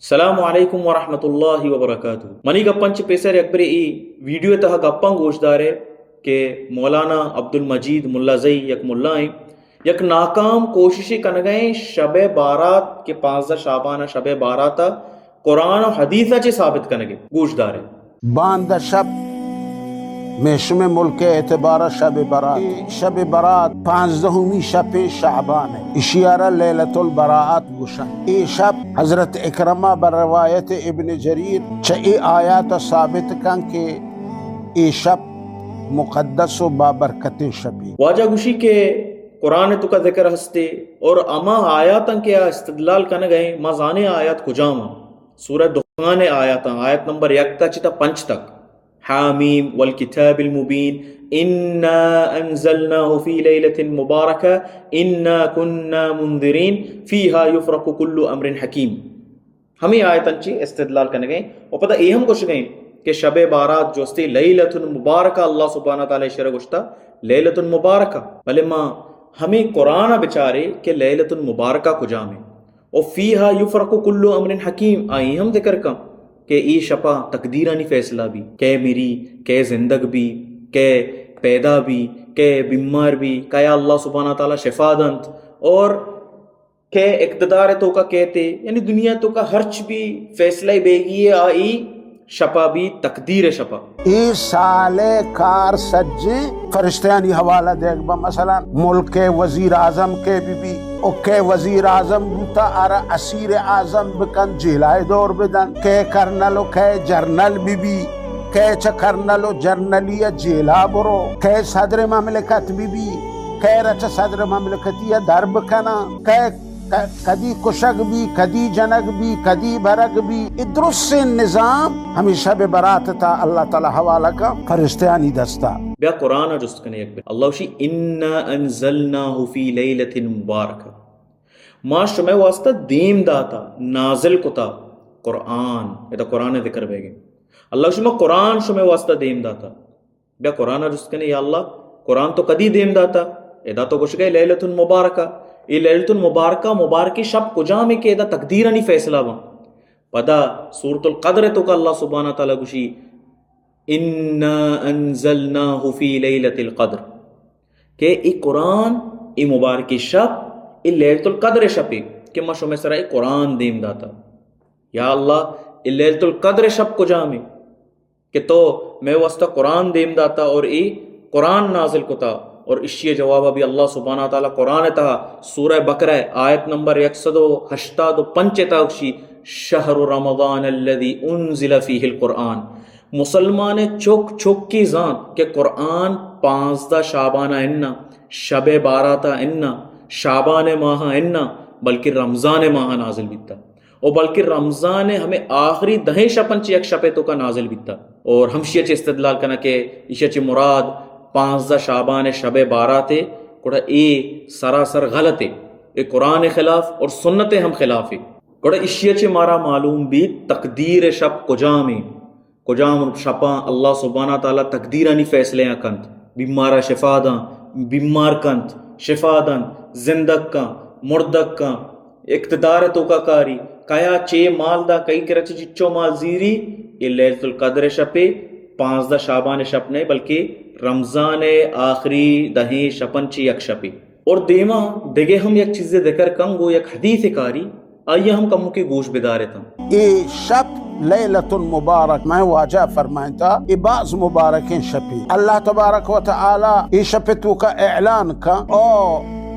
السلام علیکم ورحمۃ اللہ وبرکاتہ۔ منی گپاں چہ پیسر یک برے اے ویڈیو ءِ تہا گپاں گوش دارے کہ مولانا عبدالمجید ملازئی یک ملائیں، یک ناکام کوششے کنگائیں شب بارات کہ پانزدہ شعبان ءَ شب بارات ءَ قرآن و حدیث ءَ چہ ثابت کنگے۔ گوش دارے۔ باندا شپ مئے شمئے ملک ءِ اعتبار ءَ شب برات۔ شب برات پانزدہمی شپ شعبان ءِ۔ اشی ءَ را لیلۃ البراءت گوشنت۔ اے شپ حضرت عکرمہ بر روایت ابن جریر چہ اے آیات ءَ ثابت کن کہ اے شپ مقدس و بابرکتیں شپے۔ واجہ گوشی کہ قرآن ءِ توکا ذکر ہستے اور ہما آیاتاں کہ آ استدلال کنگائیں، ما زانیں آیات کجام آں۔ سورہ دخان ءِ آیاتاں، آیت نمبر یک تا چہ تا پنچ تک۔ حامیم والکتاب المبین، انا انزلناہ فی لیلۃ مبارکہ، انا کنا منذرین، فیہا یفرق کل امر حکیم۔ ہمے آیتاں چہ استدلال کنگیں و پدا اے ہم گوشگیں کہ شب بارات جو استے لیلۃ مبارکہ، اللہ سبحانہ تعالی شرا گوشتا لیلۃ مبارکہ، بلے ما ہمے قرآن ءَ بچارے کہ لیلۃ مبارکہ کجام ایں۔ و فیہا یفرق کل امر حکیم، آئی ہم ذکر کن کہ اے شپا تقدیرانی فیصلہ بی، کئے مری، کئے زندگ بی، کئے پیدا بی، کئے بیمار بی، کئے اللہ سبحانہ تعالی شفا دنت، اور کئے اقتدار توکا کئیتے، یعنی دنیا توکا ہرچ بی فیصلہ بیگی آئی شپا بی، تقدیر شپا۔ اے سال ءِ کار سجیں فرشتیانی حوالہ دیگ با۔ مثلاً ملک ءِ وزیر اعظم کئے بی بی، او کئے وزیر اعظم بوتا، آرا اسیر اعظم بکن، جیلائے دور بدن، کئے کرنل و کئے جرنل بی بی، کئے چہ کرنل و جرنلی ءَ جیلا برو، کئے صدر مملکت بی بی، کئے را چہ صدر مملکتی ءَ در بکناں، کئے ک-، کدی کشگ بی، کدی جنگ بی، کدی برگ بی، اے درستیں نظام ہمے شب برات تا اللہ تعالی حوالہ کا فرشتیانی دستا۔ بیا قرآن ءَ جست کنے یک بر۔ اللہ گوشی، انا انزلناہ فی لیلۃ مبارکہ۔ ما شمئے واسطہ دیم داتا، نازل کتا قرآن۔ ادا قرآن ءِ ذکر بیگے۔ اللہ گوشی، ما قرآن شمئے واسطہ دیم داتا۔ بیا قرآن ءَ جست کنے، یا اللہ، قرآن تو کدی دیم داتا؟ ادا تو گوشگئے لیلۃ المبارکہ۔ اے لیلۃ المبارکہ، مبارکیں شپ کجامے کہ ادا تقدیرانی فیصلہ باں؟ پدا سورۃ القدر ءِ توکا اللہ سبحانہ تعالی گوشی، انا انزلناہ فی لیلۃ القدر، کہ اے قرآن، اے مبارکیں شپ، اے لیلۃ القدر ءِ شپے کہ ما شمئے سرا اے قرآن دیم داتا۔ یا اللہ، اے لیلۃ القدر ءِ شپ کجامے؟ کہ تو مئے واسطہ قرآن دیم داتا اور اے قرآن نازل کتا۔ اور اشی جوابا بھی اللہ سبحانہ تعالی قرآن تہا سورہ بقرہ آیت نمبر یک سد و ہشتاد و پنچ تہا گوشی، شہر رمضان الذی انزل فیہ القرآن۔ مسلمان چک چکی زانت کہ قرآن پانزدہ شعبانا انا، شب باراتا انا، شعبان ماہا انا، بلکہ رمضان ماہا نازل بیتا۔ و بلکہ رمضان ء ہمے آخری دہیں شپاں چہ یک شپے توکا نازل بیتا۔ اور ہمشی ء چہ استدلال کنا کہ ایشی ء چہ مراد پانزدہ شعبان ء شب بارات ء، گڑا اے سراسر غلط ء، اے قرآن ء خلاف اور سنت ء ہم خلاف ء۔ گڑا ایشی ء چہ مارا معلوم بیت تقدیر ء شپ کجام ء۔ کجام شپاں اللہ سبحانہ تعالی تقدیرانی فیصلہ آں کنت، بیمارا شفا داں، بیمار کنت، شفا دنت، زندگ کن، مردگ کن، اقتدار توکا کاری، کیا چے مال دا، کئی کرا چے چچو مال زیری، اے لیلۃ القدر شپے، پانزدہ شعبان شپ نئے بلکہ رمضان آخری دہیں شپن چے یک شپے۔ اور دیما دگہ ہم یک چیزے ذکر کن گو یک حدیث کاری، آئی ہم کمکے گوش بدارتاں۔ اے شپ لیلۃ المبارک، مئے واجہ فرمائنتا، اے باز مبارکیں شپے۔ اللہ تبارک و تعالی اے شپ توکا اعلان کن، او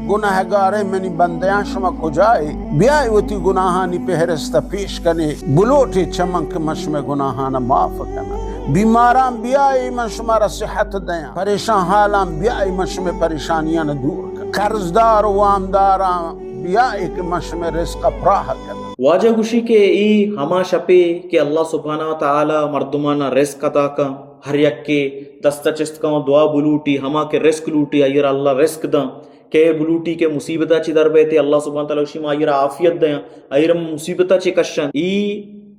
گناہگاریں منی بندیاں، شما کجائے؟ بیائے وتی گناہانی پہرست پیش کنے، بلوٹے چمن کہ من شمے گناہان معاف کناں۔ بیماران بیائے من شما را صحت دیاں، پریشان حالان بیائے من شمے پریشانیان دور کناں، قرضدار و وامداران بیائے کہ من شمے رزق پراہ کناں۔ واجہ گوشی کہ ای ہما شپے کہ اللہ سبحانہ و تعالی مردمانا رزق عطا کن، ہر یکے دست چست کن و دعا بلوٹی، ہما کہ رزق لوٹی آئیرا اللہ رزق دن، کہ بلوٹی کہ مصیبتا چی در بیتے، اللہ سبحانہ تعالی گوشی ما آئیرا عافیت دیاں، آئیرا مصیبتا چی کشن۔ ای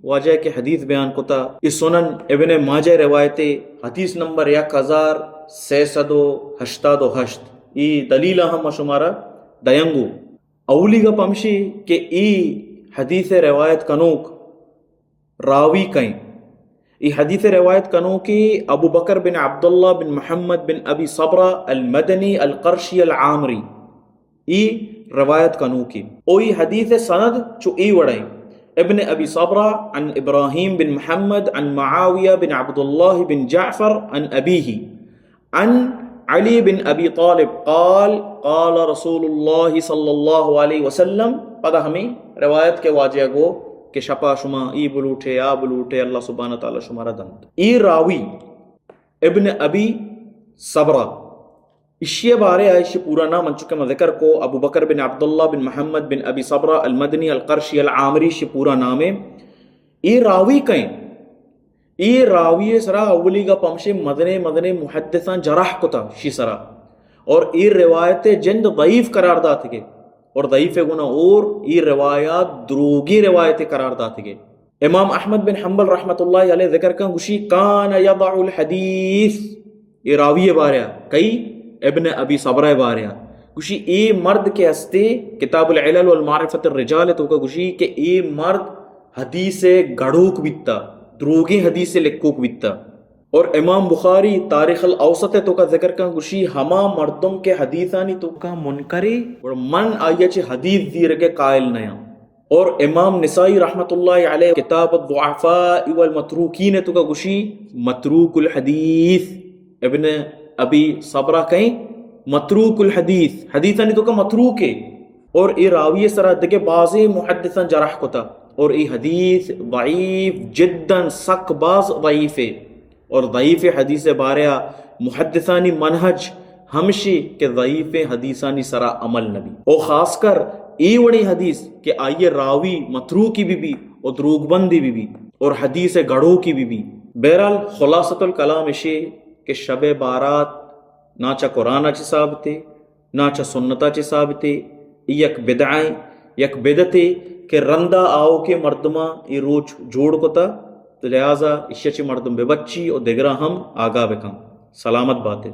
واجہ کہ حدیث بیان کتا، ای سنن ابن ماجہ روایتے، حدیث نمبر یک ہزار سئے سد و ہشتاد و ہشت۔ ای دلیل ہم شمارا دینگو۔ اولی گپ ہمشی کہ ای حدیث روایت کنوک راوی کئیں؟ ای حدیث روایت کنوکے ابو بکر بن عبداللہ بن محمد بن ابی صبرہ المدنی القرشی العامری۔ ای روایت کنوکے۔ او ای حدیث سند چو ای وڑیں: ابن ابی صبرہ عن ابراہیم بن محمد عن معاویہ بن عبداللہ بن جعفر عن ابیہ عن علی بن ابی طالب قال قال رسول اللہ صلی اللہ علیہ وسلم۔ پدا ہمیں روایت کے واجہ گو کہ شپا شما ای بلوٹے، آ بلوٹے، اللہ سبحانہ تعالی شمارا دنت۔ ای راوی ابن ابی صبرہ، اشی بارے آ، اشی پورا نام انچو کہ من ذکر کو، ابو بکر بن عبداللہ بن محمد بن ابی صبرہ المدنی القرشی العامری، اشی پورا نام ہے۔ ای راوی کئیں؟ ای راوی سرا اولی گپ ہمشے مدنے مدنے محدثاں جرح کتا شی سرا، اور ای روایت جند ضعیف قرار داتگے، اور ضعیف گنا اور ای روایات دروگی روایت قرار داتگے۔ امام احمد بن حنبل رحمت اللہ علیہ ذکر کن، گوشی کان یضع الحدیث، ای راوی باریا، کئی؟ ابن ابی صبرہ باریا۔ گوشی ای مرد کے ہستے، کتاب العلل والمعرفت الرجال توکا گوشی کہ ای مرد حدیث گڑوک بیتا، دروگیں حدیث لکوک بیتا۔ اور امام بخاری تاریخ الاوسط توکا ذکر کن، گوشی ہما مردم کے حدیثانی توکا منکرے اور من آیا چے حدیث دیرگے قائل نیاں۔ اور امام نسائی رحمت اللہ علیہ کتاب الضعفاء والمتروکین توکا گوشی متروک الحدیث۔ ابن ابی صبرہ کئیں؟ متروک الحدیث، حدیثانی توکا متروکے۔ اور ای راوی سرا دگہ بازیں محدثاں جرح کتا، اور ای حدیث ضعیف جداً، سک باز ضعیفے۔ اور ضعیف حدیث باریا محدثانی منہج ہمشی کہ ضعیف حدیثانی سرا عمل نبی، او خاص کر ای وڑیں حدیث کہ آئی راوی متروکی بی بی و دروگ بندی بی بی اور حدیث گڑوکی بی بی۔ بہرحال خلاصۃ الکلام اشی کہ شب بارات نہ چہ قرآن چہ ثابتے، نہ چہ سنتا چہ ثابتے، ای یک بدعہ، یک بدعتے کہ رندا آؤکیں مردماں ای روچ جوڑ کتا، تو لہذا اشیا چہ مردم ببچی و دگراں ہم آگاہ بکن۔ سلامت باتے۔